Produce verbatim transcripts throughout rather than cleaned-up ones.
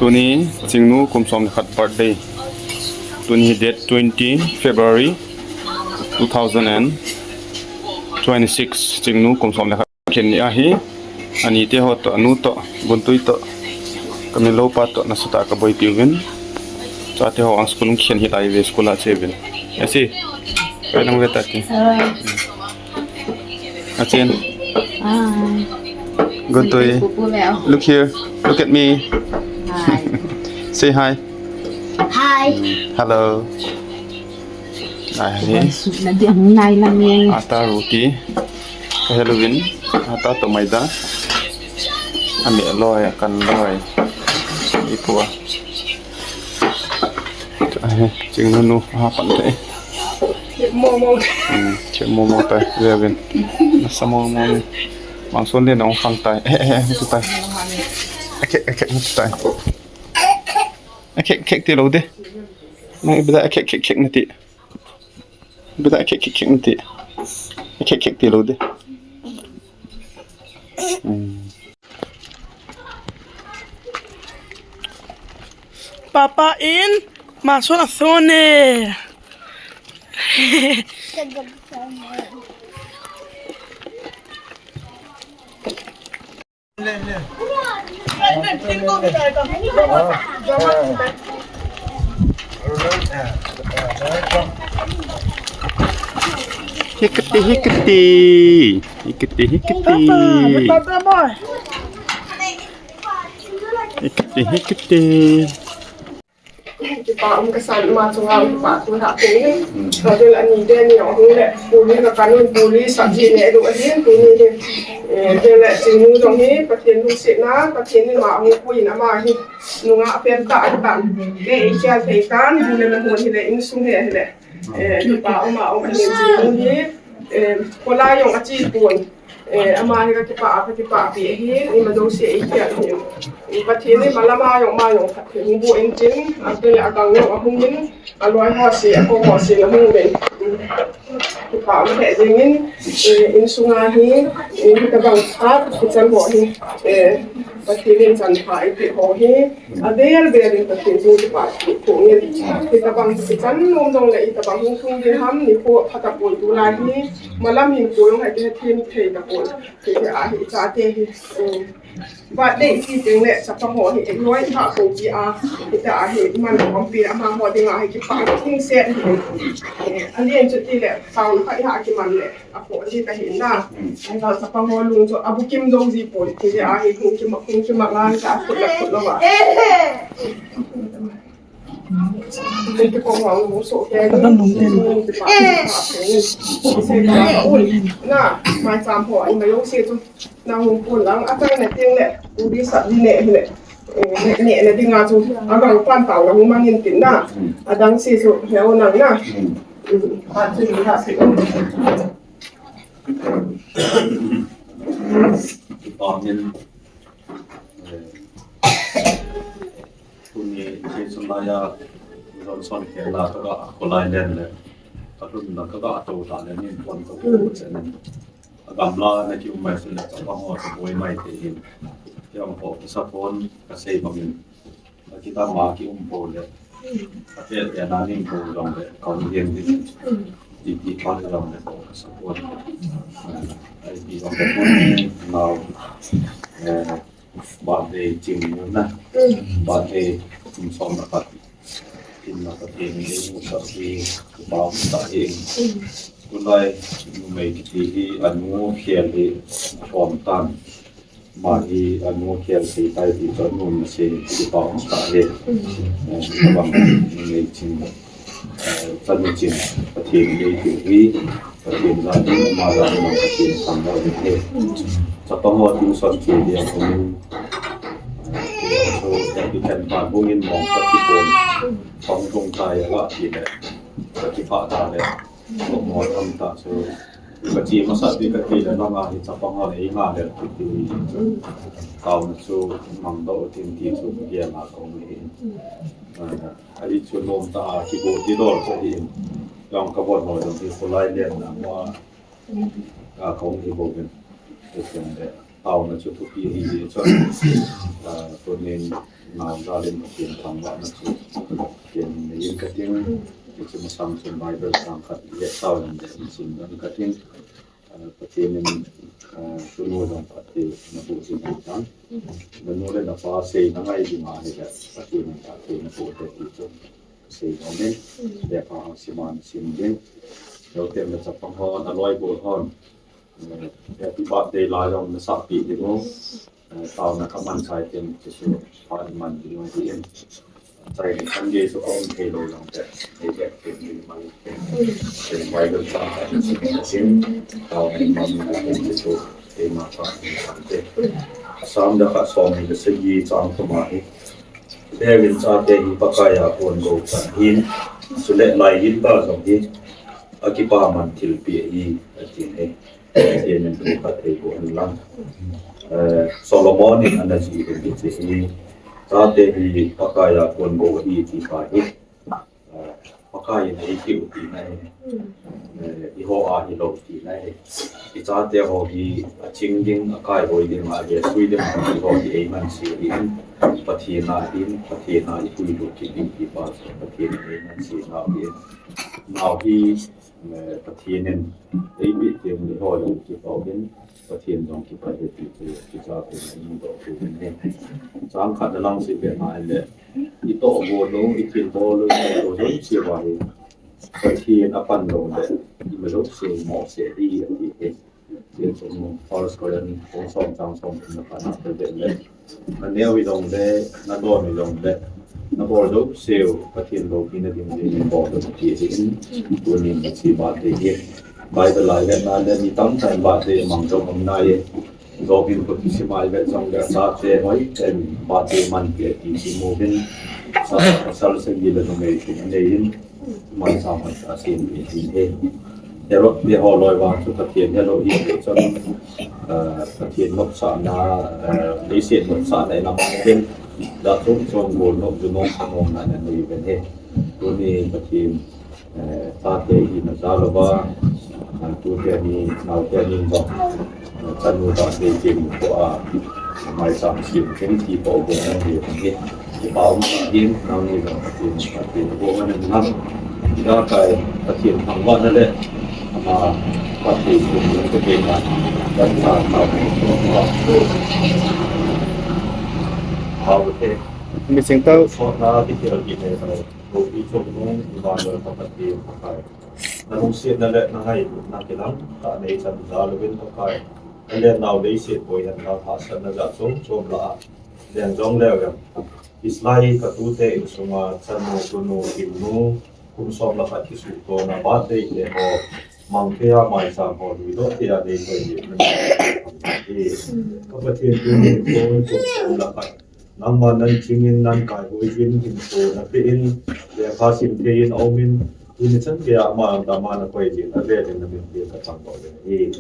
Tuni Chingnu kum som le khat birthday. Tuni hi date twenty February two thousand and twenty-six. Chingnu kum som le khat khen ni ahi. Ani te ho to, anu to, Buntui to, ka min lo pa to, nasatah a ka boipi uvin. Chate ho ang school khen hi lai ve, school a che uvin. Asi, kai nang ve ta ti. Achen. Hi. Buntui. Look here. Look at me. Hi. Say hi. Hi. Hello. Ai, hi. Nadi ang nai lang yan. Ata roti. Ka hel uvin. Ata to maida. Ami loi, akan loi. Ipu a. Ai, Chingnu nu, ha pan te. Momo. Hmm, che momo tai, ve uvin. Nasa momo. Mangson le nong khang tai. Eh, eh, eh, tu tai. Ake, ake, tu tai. Ake, ake, ti lo de. Nang ibida ake, ake, ake, nati. Bida khek khek khek nati. Khek khek ti lo de. Hmm. Papa in, mason ason e. Hikiti, hikiti. Hikiti, hikiti. Hikiti, hikiti. Kipa um kasan ama chunga kipa thu lha peh in. Ka vel ani te ni ahung le puri ka kan un, puri sabji ne lu ahin, tuni hi. Eh, vel le Chingnu jong hi Pathen lungsetna, Pathen in ama hung pui in ama hi nungah pen tah ahi tan. Te i khel thei tan, bu le mehon hi le, insung hi hi le. Eh, kipa um a um ahin Chingnu hi. Eh, kolai jong achi pon. Eh, ama hi ka kipah, ka kipah pi ahi, ima jouse i khel ahi. I Pathen in malam a jong ama jong phatthei hung boh in tin, ate le agang jong ahung in, aloi ho se, ako ho se la hung in. Kipah ma he jeng in, eh, insung a hi, eh, hitabang phat, kichan ho hi, eh, Pathen in chan pha eipeh ho hi, avel vel in Pathen jing kipah thu in, hitabang kichan nom jong le hitabang hung thung ding ham, nikho pha tapoi tulai hi, malam hinkho jong hi, hi them thei tapoi. Hiti ahi, chate hi, um, birthday ti teng le, chapang ho hi, loi ha ko pi a, hiti ahi, man ko pi a, ama ho dinga hi, kipah thing set hi. Eh, alien chu ti le, sound kha ha kiman le, ako ji ta hi na. Ai ka chapang ho lung chu, abu kim jong ji poi, hiti ahi, hung kim, hung kim ngan ka, khut le khut lo a. Ka don lum te. Na, mai cham ho, ima jouse chu. Na hung pun lang, achaina teng le, uri sa di ne, ne, ne, ne dinga chu. Agang pan tao na hung mangin tin na. Adang se chu, ne o nang na. Pan chu ni ha se. Amen. Eh, tuni, tuni chun laiya, Johnson kela kaga kolai len le, kalhunna kaga to ta le, nin pon ko ko chen. Agamla na kium mai sin le, chapang ho kaboi mai te hin. Jong ko kisa pon, kasei bangin. Akitama kium po le. Ate, ate na ning ko jong le, kong yen ni. Ti ti pa jong le, ko kisa pon. Ai ti jong le, pon ni, now. Eh, Birthday Chingnu na. Birthday kum som le khat. Kin na Pathen in eimusah hi, kipah um tah hi. Tulai numei kiti hi anu khel hi akhom tan. Ama hi anu khel thei tai ti chu anu in asei, kipah um tah hi. Eh, tabang numei Chingnu. Eh, chanu chin, Pathen in eipeh hi, Pathen jal in, ama jal in, Pathen in thangvah in he. Chapang ho tuition che dia ko min. So, Pathen pa bung in mong sa ti pon. Pang bung tai la ti le. Ka kipah ta le. Ko mo tham ta so. Ka che masa ti ka ti le, nanga hi chapang ho le i nga le ti ti. Taona chu mang doh tin ti chu ka gel a ko ni. Ah, Ahi chu nom tah a kigo ti dol ko hi. Jong ka von ho jong hi kholai len na ma. Ka kong hi bo ben. Te chen de. Taona chu thupi hi hi chu. Ah, tunin Nau jalin Pathen thangvahna chu ken nei in kating. Hiche masang chun Bible chang khat i het tau hen le i simdoh in kating. Ah, Pathen in, ah, tunu jong phatthei naboh jing in tan. Nanu le napa seina ngai ding ahile Pathen in phatthei naboh te ti chu sei nom in. Lekha hung sim a nasim ding. Lou tem le chapang hon, aloi gol hon. Eh, happy birthday la jong nasah peh ding u. Eh, taona kaman chai ten Jesu phat man ding u ahi in. Chai ni kan Jesu aum thei lou jong te. Ei bek pen ni mai pen. Pen Bible chang kan sim na sim. Taona man na pen Jesu. Ei ma pa ni kan te. Sam da khat som ni le sagi chang thum ahi. Bevin chate hi Pakai a kon gou chan ahin. Chule lai hin ta jong hi. Akipaman thilpeh ahi, ati ahi. Pathen in thu phatthei boh hen lang. Eh, Solomon in ana jih in hiche hi. Chate hi Pakai a kon gou ahi ti pa hi. Eh, Pakai in eipeh u tina ahi. Eh, eiho a hilou tina ahi. I chate ho hi aching ding, akaihoi ding, alesui ding, eiho hi eiman se ahin. Pathen a hin, Pathen a ipuilut kit ding ti pa chu Pathen in eiman se nau ahin. Nau hi Eh, Pathen in eipeh teng le eiho jong kipah uvin, Pathen jong kipah e ti chu kicha pen in doh uvin ahi. Chang khat na lang seh be na le, itoh bol u, ithilbol u, itoh jouse uva hi Pathen apan lou le, ima jouse mohseh ahi ati ahi. Tin chun First Corinthians bung som chang som thum na khat na vel vet le. Naneo u jongle, nadon u jongle, nabol jouse u, Pathen loupina ding in bol u ti ahin, tunin hiche birthday hi. Bible a ivet na le, mi tamtah in birthday amang jong um nai e. Job in kut kisim a ivet jongle, achate hoiten birthday man peh ti kimu uvin. Cha, pasal sagi le numei thum anei in. Maicham maicha sem hi ahi. Herod te ho loi vang chu Pathen helou hite chun, eh, Pathen nopsahna, eh, leiset nopsahna in amang uvin, jat chom chom golnop, junop, sanopna anei uvin ahi. Tuni Pathen, eh, chate hina jal uva, eh, tute ni, naote ni jong, Chanu ta sei kin ko a, maicham sem kin ti ko bo nan de kan de. Kipa um ahin, nangni jong Pathen, Pathen ko man nan. Ida kai Pathen thangvahna le, ama Pathen ko ko ke ma, dan ta ta ko ko. Hau te. Mi sing tau. So na ti ti ti ne ko. Ko ti chok nung, iba lo Pathen ko kai. Na lungsetna le na ngailutna kilang tah nei chan jal uvin Pakai. Na lennau leiset boi hen lang hahsatna jat chom chom lah a leng jong leu em. Hiche lai hi ka tute insunga chanu, tunu, inu, kum som le khat kisuhtona birthday te ho mang thei a, maicham ho lui doh thei a nei koi jeh in. Ka Pathen, tuni kum som le khat Nangman nan chingin, nan kaihoi jin, hinkho napeh in, lekha sim thei in aum in, tuni chan geiya ama dama nakoi jin, avel in namin thangvah uvin ahi.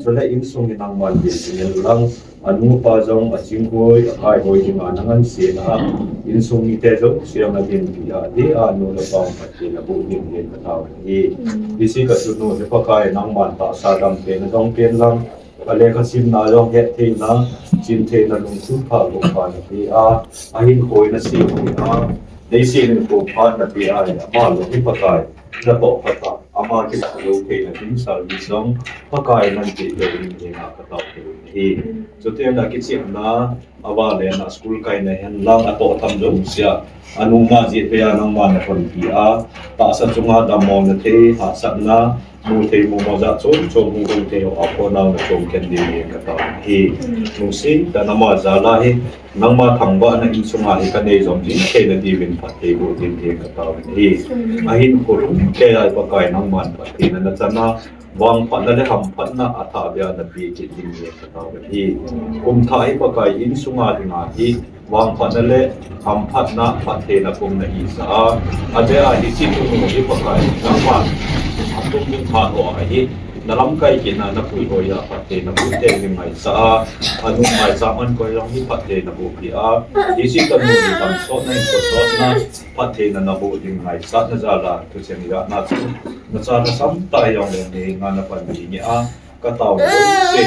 Chule insung hi nangman vin chingin lang, anu apa jong achinghoi, akaihoi dinga nangan sena, insung mite jouse a nadinpi a, adeh a anu le apa phatthei naboh ding hin katao in ahi. Hiche ka chunu hi Pakai nangman tahsa dampen nadong pen lang, Alekha simna jong hettheina, chintheina lungthim pha lungpha napeh a, ahinkho hi nasem thei a, leiset hinkho pha napeh a, ama lung hi Pakai, natoh phat a, ama kilah jou theina ding service jong Pakai nanpeh lou ding hinga katao kit u ahi. Chuteng le kichepna, Avale na school kaina hen lang atoh tham jousea, anu ma jeh pea nangma nakonpi a, tahsa chunga dammo nathei, hahsatna, mu thei mumo jat chom chom hung dong thei ho a khonung nachom khen ding hi katao ahi. Lungset tah in ama jal a hi, nangma thangvahna insunga hi kanei jom jing theina diuvin phatthei boh ding hi katao ahi. Ahinkho lhumkeiya Pakai nangman phattheina nachan a, vangphatna le hamphatna athah beiya napeh kit ding hi katao ahi. Kum thah hi Pakai insunga dinga hi vangphatna le hamphatna phattheina kum nahisah a, adeh a hiche tunu hi Pakai nangman atum ding phat ho ahi, nalamkai kitna napuihoiya phattheina boh teng ding ngaisah a, anu maicham ankoi jong hi phattheina boh peh a, hiche tanu hi damsotna hinkho sotna phattheina naboh ding ngaisahna jal a, thucheng jatna chu nacha nasam tah hijongle neinga napan ding ahi a, Katao hi,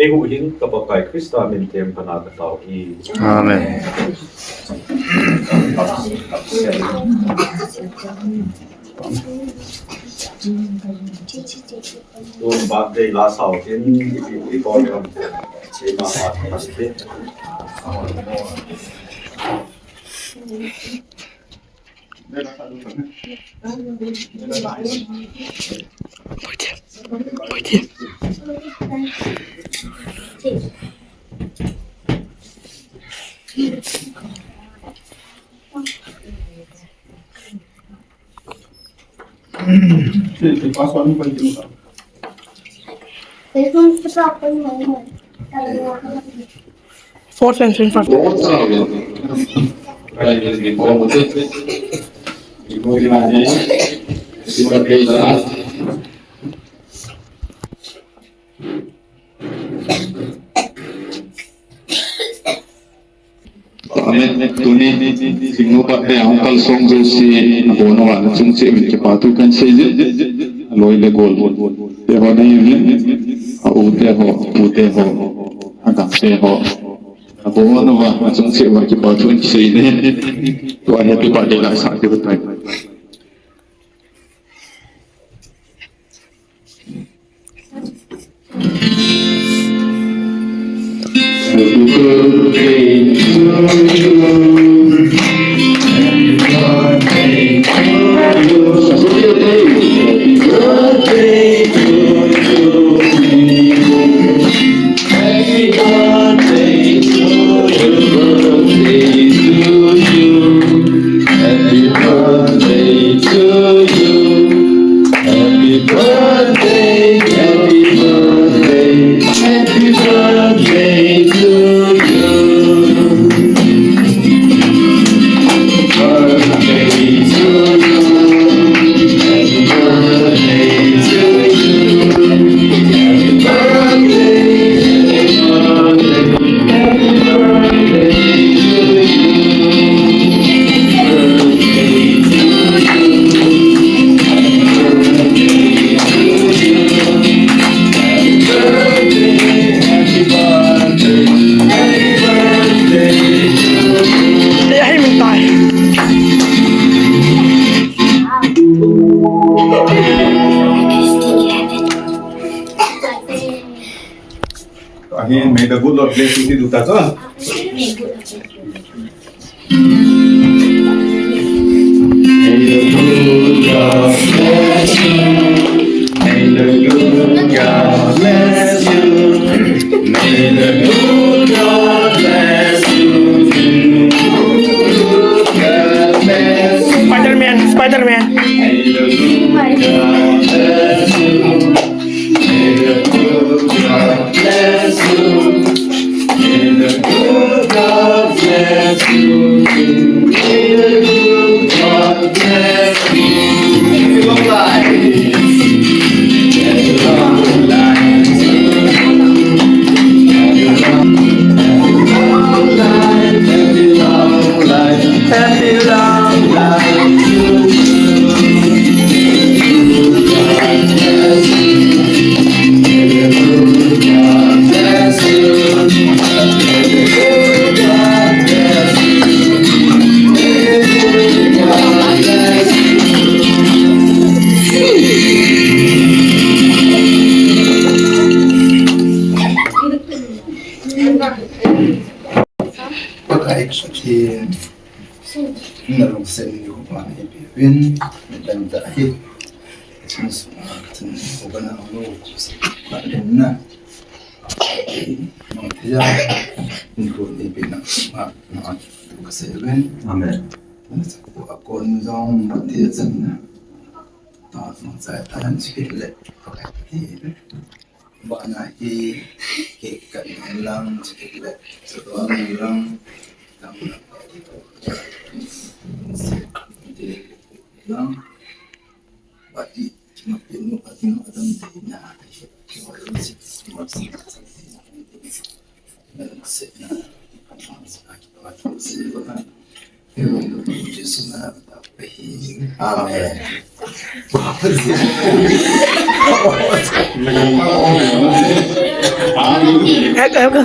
eihuhhing ka Pakai Christa min theng pana katao hi. Amen. Tun birthday la sao tin, i, i, i, Fourth and twenty-five. Amen. Tuni, Singnu pa te ang kal song jo si, abono wa, chung che, che pa tu kan se je, loi le gol. Te ho dei vin, a u te ho, pu te ho, a dang te ho. Abono wa, chung che wa, che pa tu kan se ne. Tua he tu pa de la sa de tai. Happy birthday, happy birthday, happy birthday to you. Birthday to you. Happy birthday to you. Happy birthday, happy birthday, happy birthday to you. Ahin, may the good Lord bless you, Tita. May the good God bless you. May the good God bless you. May the good God bless you. Good God bless you. Spider-Man, Spider-Man. May the good God bless you. May the good God bless you. May the good God bless you. May the good God bless you. Happy long life. Happy long life. Happy long life. Happy long life. Happy long life. Pakai Pathen, nalungset ni upa ni pipin, dan ta hi. Chin sung, chin upa na lo, sa pa den na. Mang tia, ni ko ni pina, ma, ma, tu ka se ven. Amen. Na sa ko akon jong, ma tia chan na. Ta, ma sa ta han sikit le. Pakai Pathen. Bana hi, ke kan lang, chikit le, chikit lang, tam lang, lang, bati, chima pinu, bati, adam, dina, Amen. Hek, hek.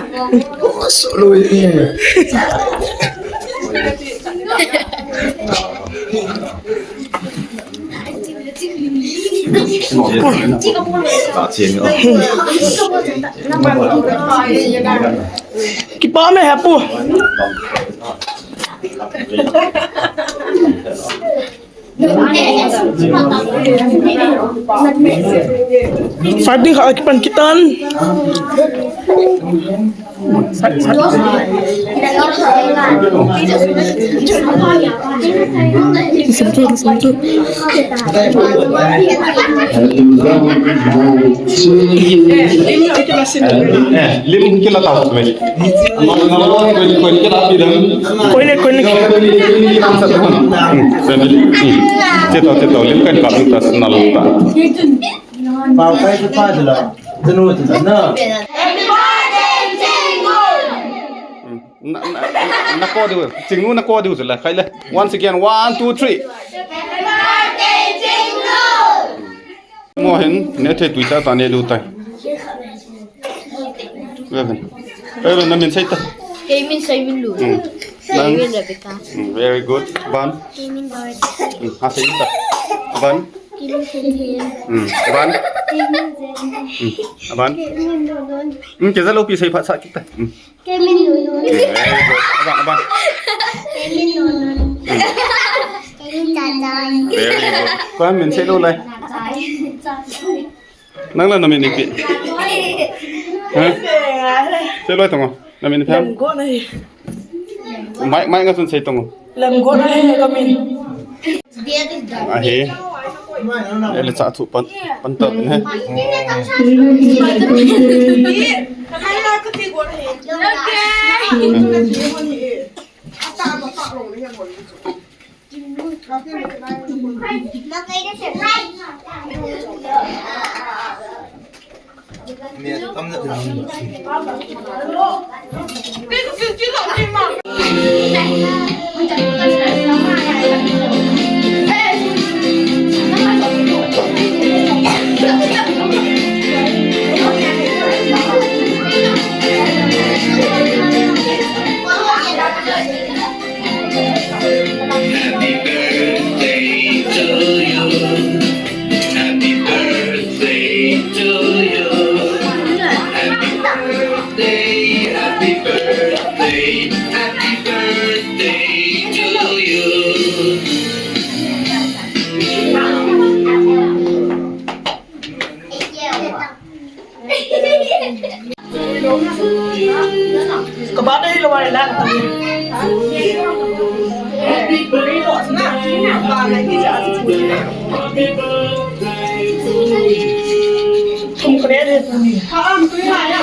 Kipah me, hepu. Five ding kha kipan kitan. Eh, lim kila tau me. Koi ne, koi ne. Che to, che to, lim kan ka ta na lo ta. Pau kai pa de la. Tenu de la na. Na, na, na, na ko diu. Chingnu na ko diu la. Khai le. Once again, one, two, three. Mo hin, ne the tui ta ta ne diu tai. Reverend. Reverend, na min sei ta. Kei min Seiminlun. Hmm. Nang? Kei min Rebecca. Hmm, very good. Ban? Kei min Dorothy. Hmm, ha sei ta. Ban? Kei min Thin Thin. Hmm, ban? Kei min Zen. Hmm, ban? Kei min Donon. Hmm, kei ja lo pi sei phat sa kit ta. Hmm. Kei min Nunun. Hmm, very good. Aban, aban. Kei min Nunun. Hmm. Kei min Chanchan. Very good. Ko min sei lo lai. Nang la na min ipi. Ha? Sei loi tong o. Na min ipi ham? Lemgo na hi. Mai, mai nga chun sei tong o. Lemgo na hi ka min. Ahi. Ele cha chu pan, pan ta ne. Happy birthday to you. Happy birthday, happy birthday, happy birthday to you. Ka ba dei lo ai la. Thum ka le de tu ni. Ha am tu ya ya.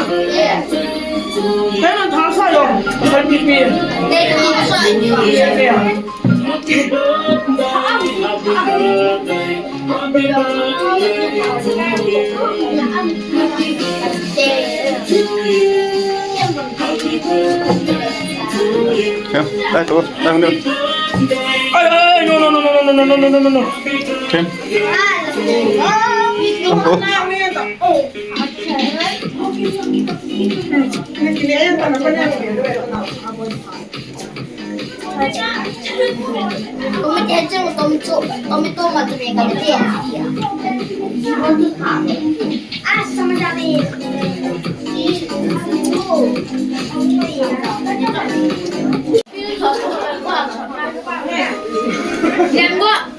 Ka na tha sa yo. Ka pi pi. Dei ka sa yo. Ya ya. Kem, dai to, dai to. Ai, ai, no, no, no. Kem. Lemgo.